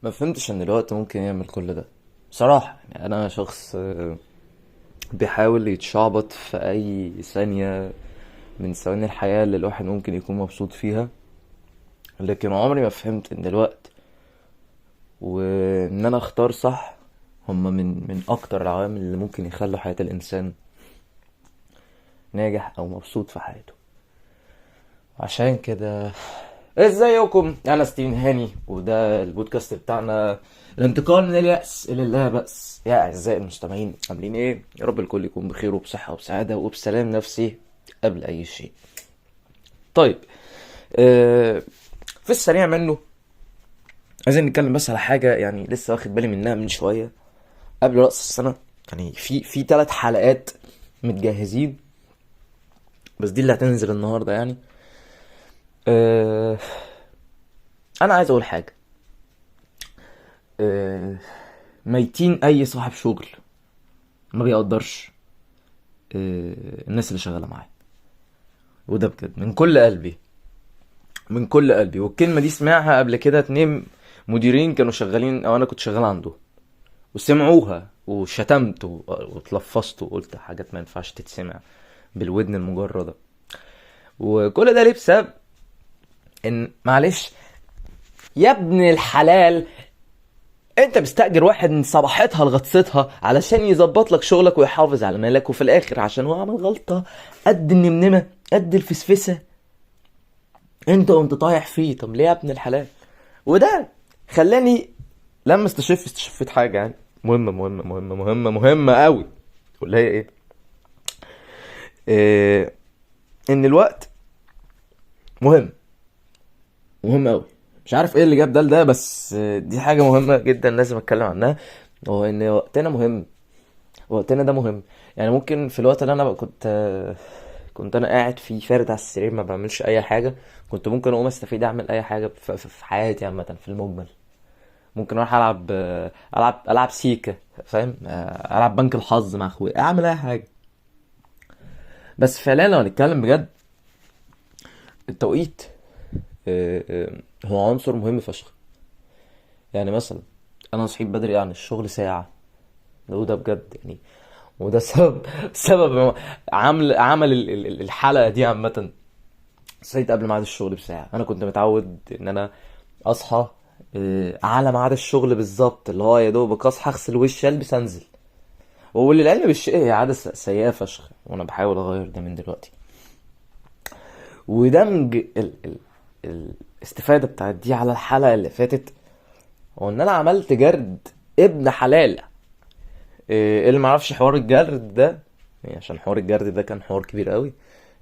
ما فهمتش ان الوقت ممكن يعمل كل ده بصراحة. يعني انا شخص بيحاول يتشعبط في اي ثانية من ثواني الحياة اللي الواحد ممكن يكون مبسوط فيها، لكن عمري ما فهمت ان الوقت وان انا اختار صح هما من اكتر العوامل اللي ممكن يخلوا حياة الانسان ناجح او مبسوط في حياته. عشان كده ازيكم، انا ستيفن هاني وده البودكاست بتاعنا الانتقال من اليأس الى اللا بأس. يا اعزائي المستمعين، عاملين ايه؟ يا رب الكل يكون بخير وبصحة وبسعادة وبسلام نفسي قبل اي شيء. في السريع منه عايزين نتكلم بس على حاجة لسه واخد بالي منها من شوية قبل رأس السنة. في 3 حلقات متجهزين، بس دي اللي هتنزل النهاردة. أنا عايز أقول حاجة. ميتين أي صاحب شغل ما بيقدرش الناس اللي شغالة معاه، وده بجد من كل قلبي، من كل قلبي. والكلمة دي سمعها قبل كده 2 مديرين كانوا شغالين أو أنا كنت شغال عنده، وسمعوها وشتمت واتلفظت وقلت حاجات ما ينفعش تتسمع بالودن المجردة. وكل ده ليه؟ بسبب إن معلش يا ابن الحلال، انت مستأجر واحد من صباحتها لغطستها علشان يظبط لك شغلك ويحافظ على مالك، وفي الاخر عشان هو عمل غلطة قد النمنمة قد الفسفسة انت قمت طايح فيه. طب ليه يا ابن الحلال؟ وده خلاني لما استشفيت حاجة مهمة مهمة مهمة مهمة مهمة قوي، واللي هي ايه؟ ان الوقت مهم، مهم قوي. مش عارف ايه اللي جاب ده لده، بس دي حاجة مهمة جدا لازم اتكلم عنها، هو ان وقتنا مهم. وقتنا ده مهم. ممكن في الوقت اللي انا كنت انا قاعد فيه فارد على السرير ما بعملش اي حاجة، كنت ممكن اقوم استفيد اعمل اي حاجة في حياتي عامة في المجمل. ممكن اروح العب سيكا، فاهم؟ العب بنك الحظ مع اخويا، اعمل اي حاجة. بس فعليا لو هنتكلم بجد، التوقيت هو عنصر مهم فشخ. مثلا انا صحيت بدري عن الشغل ساعة، وده بجد وده سبب عمل الحلقة دي عامة. صحيت قبل ميعاد الشغل بساعة. انا كنت متعود ان انا اصحى على ميعاد الشغل بالظبط، اللي هو يا دوبك اصحى اغسل وشي البس انزل. وللعلم بالشيء هي عادة سيئة فشخ، وانا بحاول اغير ده من دلوقتي. ودمج الاستفادة بتاعت دي على الحلقة اللي فاتت هو ان انا عملت جرد ابن حلال. اللي معرفش حوار الجرد ده، عشان حوار الجرد ده كان حوار كبير قوي،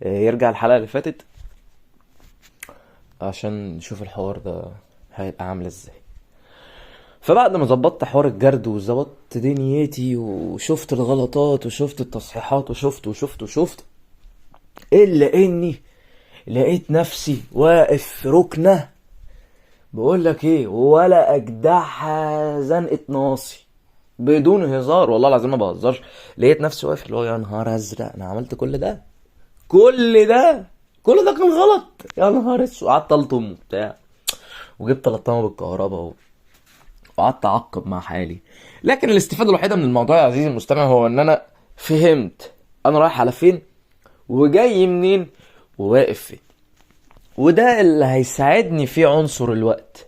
يرجع الحلقة اللي فاتت عشان نشوف الحوار ده هيبقى عامل ازاي. فبعد ما ظبطت حوار الجرد وظبطت دنيتي وشفت الغلطات وشفت التصحيحات وشفت وشفت وشفت، الا اني لقيت نفسي واقف في ركنة بقول لك ايه، ولا اجدعها زنقة ناصي بدون هزار، والله العظيم ما بهزرش. لقيت نفسي واقف اللي هو يا نهار ازرق، انا عملت كل ده، كل ده، كل ده كان غلط، يا نهار اسود. قعدت الطم وبتاع، وجبت لطامه بالكهرباء وقعدت اعقب مع حالي. لكن الاستفاده الوحيده من الموضوع يا عزيزي المستمع هو ان انا فهمت انا رايح على فين وجاي منين وواقف فين، وده اللي هيساعدني في عنصر الوقت.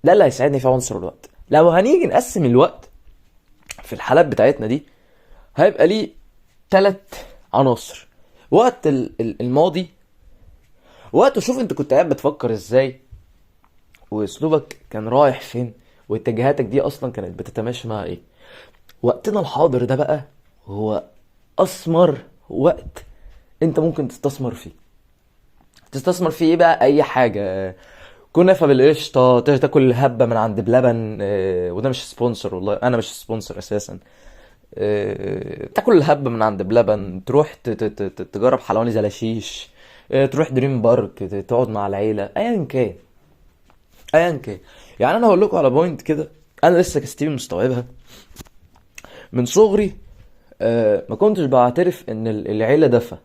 ده اللي هيساعدني في عنصر الوقت. لو هنيجي نقسم الوقت في الحالات بتاعتنا دي هيبقى ليه 3 عناصر. وقت الماضي، وقت شوف انت كنت قاعد بتفكر ازاي واسلوبك كان رايح فين واتجاهاتك دي اصلا كانت بتتماشى مع ايه. وقتنا الحاضر ده بقى هو اسمر وقت انت ممكن تستثمر فيه. تستثمر فيه ايه بقى؟ اي حاجة، كنافة بالقشطة، تاكل هبة من عند بلبن، وده مش sponsor والله، انا مش sponsor اساسا. تاكل الهبة من عند بلبن، تروح تجرب حلواني زلاشيش، تروح دريم بارك، تقعد مع العيلة، ايا كان، ايا كان. انا هقول لكم على point كده انا لسه كستيفن مستوعبها من صغري. ما كنتش بعترف ان العيلة دفى،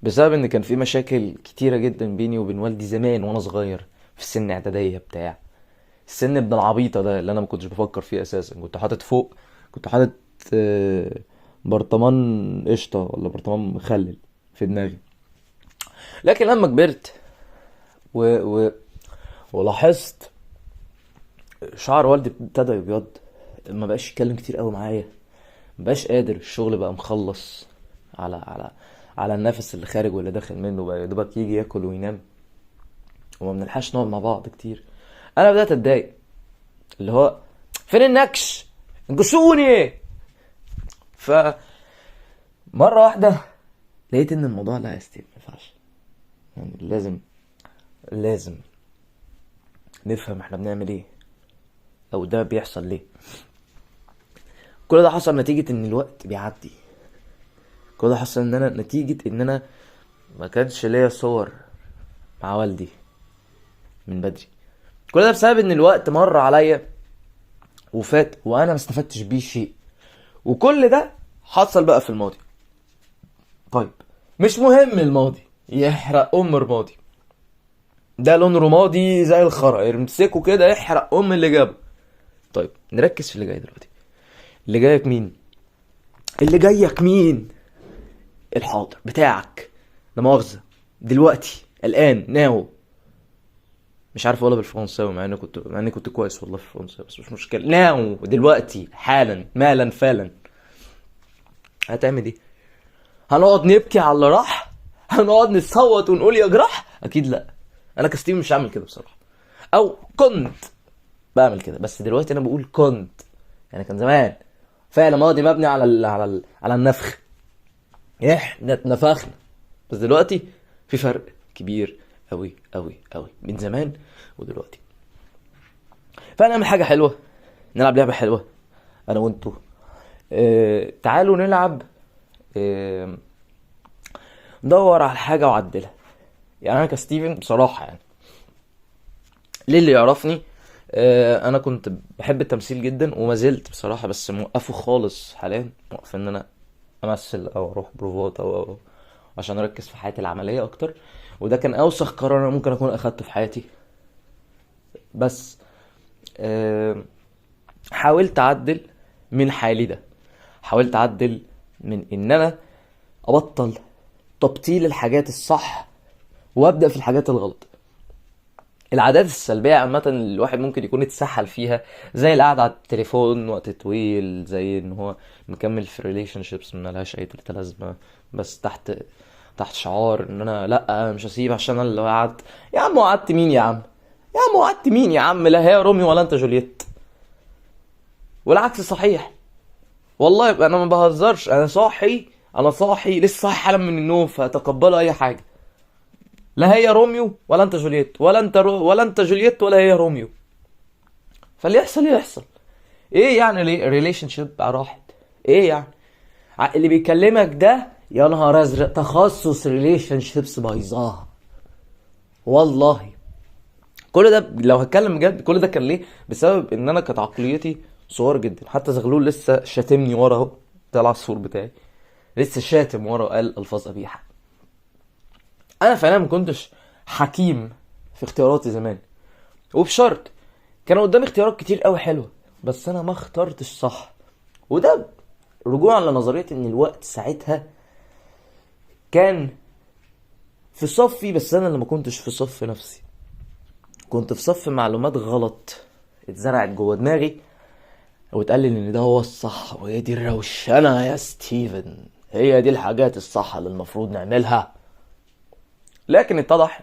بسبب ان كان في مشاكل كتيرة جدا بيني وبين والدي زمان وانا صغير. في سن اعدادية بتاع السن ابن العبيطه ده اللي انا ما كنتش بفكر فيه اساسا. كنت حاطط فوق، كنت حاطط برطمان قشطه ولا برطمان مخلل في دماغي. لكن لما كبرت ولاحظت شعر والدي ابتدى يبيض، ما بقاش يتكلم كتير قوي معايا، ما بقاش قادر، الشغل بقى مخلص على النفس اللي خارج واللي داخل منه، بقى يا دوبك يجي ياكل وينام، وما بنلحقش نقعد مع بعض كتير. انا بدات اتضايق، اللي هو فين النكش، انكشوني. ف مرة واحدة لقيت ان الموضوع لا يا ستيف ما ينفعش، يعني لازم نفهم احنا بنعمل ايه او ده بيحصل ليه. كل ده حصل نتيجة ان الوقت بيعدي، كل ده حصل ان انا نتيجة ان انا ما كانش ليا صور مع والدي من بدري. كل ده بسبب ان الوقت مر عليا وفات وانا ما استفدتش بيه شيء، وكل ده حصل بقى في الماضي. طيب مش مهم الماضي، يحرق ام الماضي ده، لون رمادي زي الخرا، يمسكه كده يحرق ام اللي جابه. طيب نركز في اللي جاي دلوقتي. اللي جايك مين؟ اللي جايك مين؟ الحاضر بتاعك، لا مؤاخذة، دلوقتي الآن، ناو. مش عارف اقولها بالفرنساوي مع اني كنت كويس والله في الفرنساوي، بس مش مشكلة. ناو دلوقتي حالا مالا فعلا. هتعمل ايه؟ هنقعد نبكي على اللي راح؟ هنقعد نصوت ونقول يا جراح؟ اكيد لا. انا كستيف مش هعمل كده بصراحة، او كنت بعمل كده، بس دلوقتي انا بقول كنت، يعني كان زمان فعل ماضي مبني على النفخ، احنا اتنفخنا، بس دلوقتي في فرق كبير قوي قوي قوي من زمان ودلوقتي. فنعمل حاجة حلوة، نلعب لعبة حلوة انا وانتو. تعالوا نلعب، ندور على حاجة وعدلها. يعني انا كستيفن بصراحة، يعني ليه اللي يعرفني، انا كنت بحب التمثيل جدا وما زلت بصراحة، بس موقفه خالص حاليا، موقف ان انا امثل او اروح بروفات او عشان اركز في حياتي العملية اكتر، وده كان اوسخ قرار انا ممكن اكون اخدته في حياتي. بس حاولت اعدل من حالي ده، حاولت اعدل من ان انا ابطل تبطيل الحاجات الصح وابدا في الحاجات الغلط. العادات السلبية عامة الواحد ممكن يكون اتسحل فيها، زي القعدة على التليفون وقت طويل، زي ان هو مكمل في relationships ملهاش اي تلاتة لازمة، بس تحت شعار ان انا لا مش هسيب عشان انا اللي وعدت. يا عم وعدت مين يا عم؟ يا عم وعدت مين يا عم؟ لا هي روميو ولا انت جولييت، والعكس صحيح. والله انا ما بهزرش، انا صاحي لسه صاحي حالا من النوم، فتقبلوا اي حاجة. لا هي روميو ولا انت جولييت، ولا انت جولييت ولا هي روميو. فاللي يحصل يحصل. ايه يعني ليه relationship راحت؟ ايه يعني اللي بيكلمك ده يا نهار ازرق تخصص relationships بايظاها والله. كل ده لو هتكلم بجد، كل ده كان ليه؟ بسبب ان انا كانت عقليتي صغيرة جدا. حتى زغلول لسه شاتمني ورا اهو، ده العصفور بتاعي لسه شاتم ورا وقال الفاظ قبيحة. انا فعلا ما كنتش حكيم في اختياراتي زمان، وبشرط كان قدامي اختيارات كتير قوي حلوة، بس انا ما اخترتش صح. وده رجوعا لنظرية ان الوقت ساعتها كان في صفي، بس انا اللي ما كنتش في صف نفسي، كنت في صف معلومات غلط اتزرعت جوه دماغي واتقال لي ان ده هو الصح، وهي دي الروشنه يا ستيفن، هي دي الحاجات الصح اللي المفروض نعملها. لكن اتضح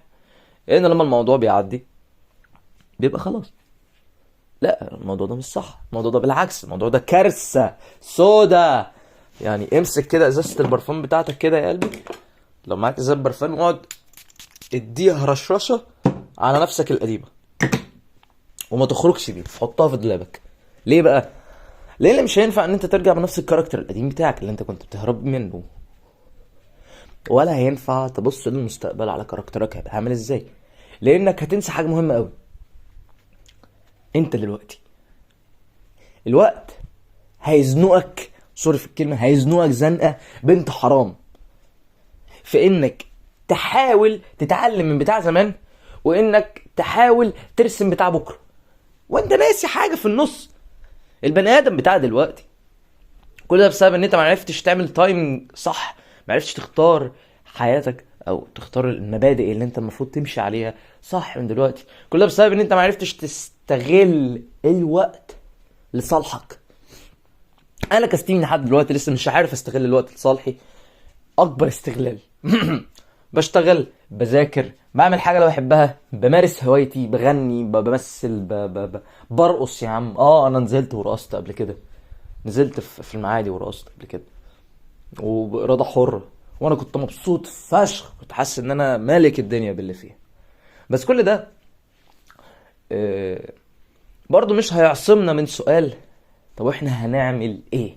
ان لما الموضوع بيعدي بيبقى خلاص، لا الموضوع ده مش صح، الموضوع ده بالعكس، الموضوع ده كارثة سودا. يعني امسك كده ازازة البرفان بتاعتك كده يا قلبي، لو معاك ازازة برفان اقعد اديها رشرشة على نفسك القديمة وما تخرجش بيها، حطها في دولابك. ليه بقى؟ ليه مش هينفع ان انت ترجع بنفس الكاركتر القديم بتاعك اللي انت كنت بتهرب منه، ولا هينفع تبص للمستقبل على كاركترك هيبقى عامل ازاي، لانك هتنسى حاجة مهمة قوي. انت دلوقتي الوقت هيزنقك، سوري في الكلمة، هيزنقك زنقة بنت حرام في انك تحاول تتعلم من بتاع زمان، وانك تحاول ترسم بتاع بكره وانت ناسي حاجة في النص. البني ادم بتاع دلوقتي كل ده بسبب ان انت ما عرفتش تعمل time صح، ما عرفتش تختار حياتك او تختار المبادئ اللي انت المفروض تمشي عليها صح من دلوقتي. كل ده بسبب ان انت ما عرفتش تستغل الوقت لصالحك. انا كستيفن لحد دلوقتي لسه مش عارف استغل الوقت لصالحي اكبر استغلال. بشتغل، بذاكر، بعمل حاجة اللي بحبها، بمارس هوايتي، بغني، بمثل، برقص يا عم. انا نزلت ورقصت قبل كده، نزلت في المعادي ورقصت قبل كده وبإرادة حرة، وانا كنت مبسوط فشخ، كنت حاسس ان انا مالك الدنيا باللي فيها. بس كل ده برضو مش هيعصمنا من سؤال، طب احنا هنعمل ايه؟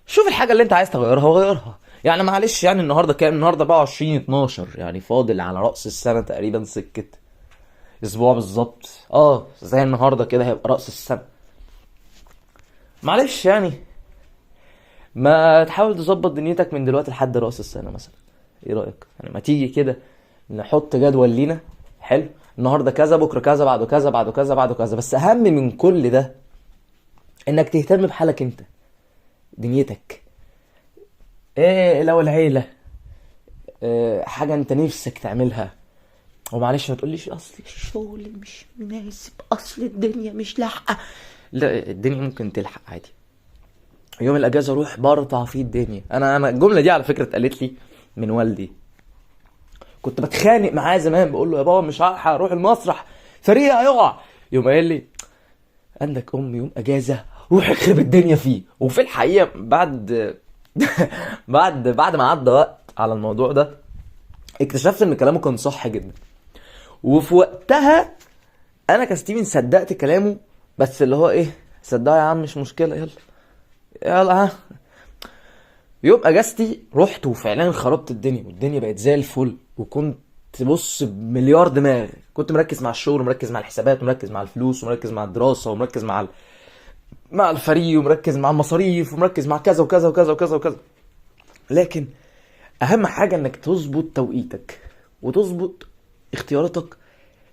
شوف الحاجة اللي انت عايز تغيرها وغيرها. يعني معلش، يعني النهاردة كام؟ النهاردة 24/12، يعني فاضل على رأس السنة تقريبا سكة اسبوع بالظبط. زي النهاردة كده هيبقى رأس السنة. معلش يعني ما تحاول تظبط دنيتك من دلوقتي لحد رأس السنة مثلا. ايه رأيك؟ يعني ما تيجي كده نحط جدول لينا حلو، النهاردة كذا، بكرة كذا، بعده كذا، بعده كذا، بعده كذا. بس اهم من كل ده انك تهتم بحالك انت، دنيتك، ايه لو العيلة، إيه حاجة انت نفسك تعملها. ومعلش ما تقوليش اصل الشغل مش مناسب، اصل الدنيا مش لاحقة. لا، الدنيا ممكن تلحق عادي. يوم الاجازة روح برطع فيه الدنيا. انا الجملة دي على فكرة اتقالت لي من والدي، كنت بتخانق معاه زمان، بقول له يا بابا مش هلحق اروح المسرح، فريق هيقع. يوم قال لي عندك ام يوم اجازه روح اخرب الدنيا فيه. وفي الحقيقة بعد ما عدى وقت على الموضوع ده اكتشفت ان كلامه كان صح جدا. وفي وقتها انا كستيفن صدقت كلامه، بس اللي هو ايه، صدقه يا عم مش مشكلة، يلا يلا ها. يوم اجازتي رحت وفعلا خربت الدنيا، والدنيا بقت زي الفل، وكنت بص بمليار دماغ. كنت مركز مع الشغل، ومركز مع الحسابات، ومركز مع الفلوس، ومركز مع الدراسة، ومركز مع الفريق، ومركز مع المصاريف، ومركز مع كذا وكذا وكذا وكذا وكذا. لكن اهم حاجة انك تظبط توقيتك وتظبط اختياراتك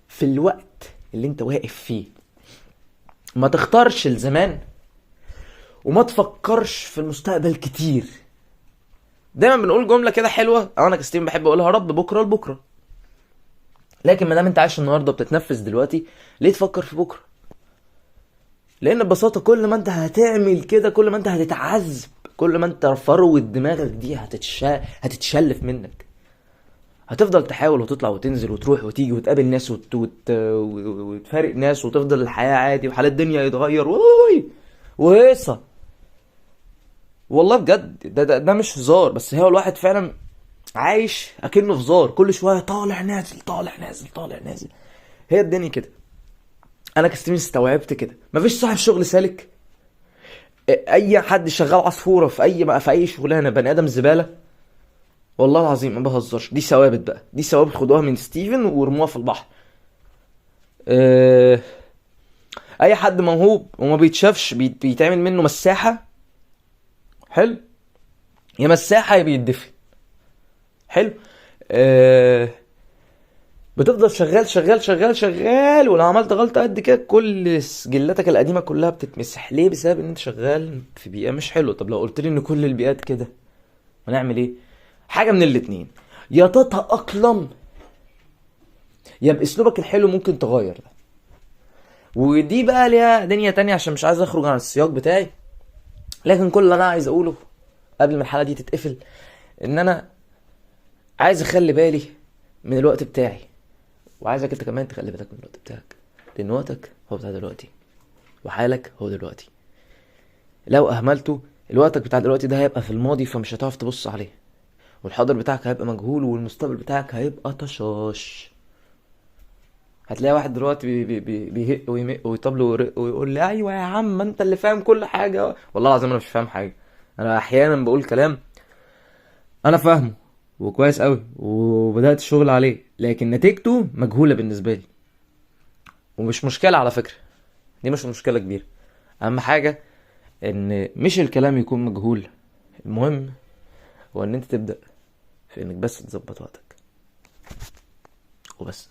في الوقت اللي انت واقف فيه. ما تختارش الزمان وما تفكرش في المستقبل كتير. دايما بنقول جملة كده حلوة، انا كستيفن بحب اقولها، رب بكرة لبكرة. لكن ما دام انت عايش النهاردة بتتنفس دلوقتي، ليه تفكر في بكرة؟ لان ببساطة كل ما انت هتعمل كده، كل ما انت هتتعذب، كل ما انت فروة دماغك دي هتتشلف منك. هتفضل تحاول وتطلع وتنزل وتروح وتيجي وتقابل ناس وتفارق ناس، وتفضل الحياة عادي وحال الدنيا يتغير وهيصة. والله بجد ده مش هزار، بس هو الواحد فعلا عايش اكنه هزار، كل شوية طالع نازل طالع نازل طالع نازل. هي الدنيا كده. انا كستيفن استوعبت كده، مفيش صاحب شغل سالك، اي حد شغال عصفوره في اي شغلانة بني ادم زبالة. والله العظيم ما بهزرش، دي ثوابت بقى، دي ثوابت خدوها من ستيفن وارموها في البحر. اي حد موهوب وما بيتشافش بيتعمل منه مساحة، حلو، يا مساحة يا بيدفن، حلو. بتفضل شغال شغال شغال شغال، ولو عملت غلطه قد كده كل سجلاتك القديمة كلها بتتمسح. ليه؟ بسبب ان انت شغال في بيئة مش حلوة. طب لو قلت لي ان كل البيئات كده هنعمل ايه؟ حاجة من الاتنين، يا تتاقلم يا باسلوبك الحلو ممكن تغير ده. ودي بقى ليها دنيا تانية عشان مش عايز اخرج عن السياق بتاعي. لكن كل اللي انا عايز اقوله قبل ما الحلقة دي تتقفل، ان انا عايز اخلي بالي من الوقت بتاعي، وعايزك انت كمان تخلي بالك من الوقت بتاعك، لان وقتك هو بتاع دلوقتي وحالك هو دلوقتي. لو اهملته الوقت بتاع دلوقتي ده هيبقى في الماضي، فمش هتعرف تبص عليه، والحاضر بتاعك هيبقى مجهول، والمستقبل بتاعك هيبقى طشاش. هتلاقي واحد دلوقتي بيهق ويمق ويطبل ويرق ويقول لي ايوه يا عم انت اللي فاهم كل حاجة. والله العظيم انا مش فاهم حاجة، انا احيانا بقول كلام انا فاهمه وكويس قوي وبدات الشغل عليه، لكن نتيجته مجهولة بالنسبة لي. ومش مشكلة على فكرة، دي مش مشكلة كبيرة. اهم حاجة ان مش الكلام يكون مجهول، المهم هو ان انت تبدا في انك بس تظبط وقتك وبس.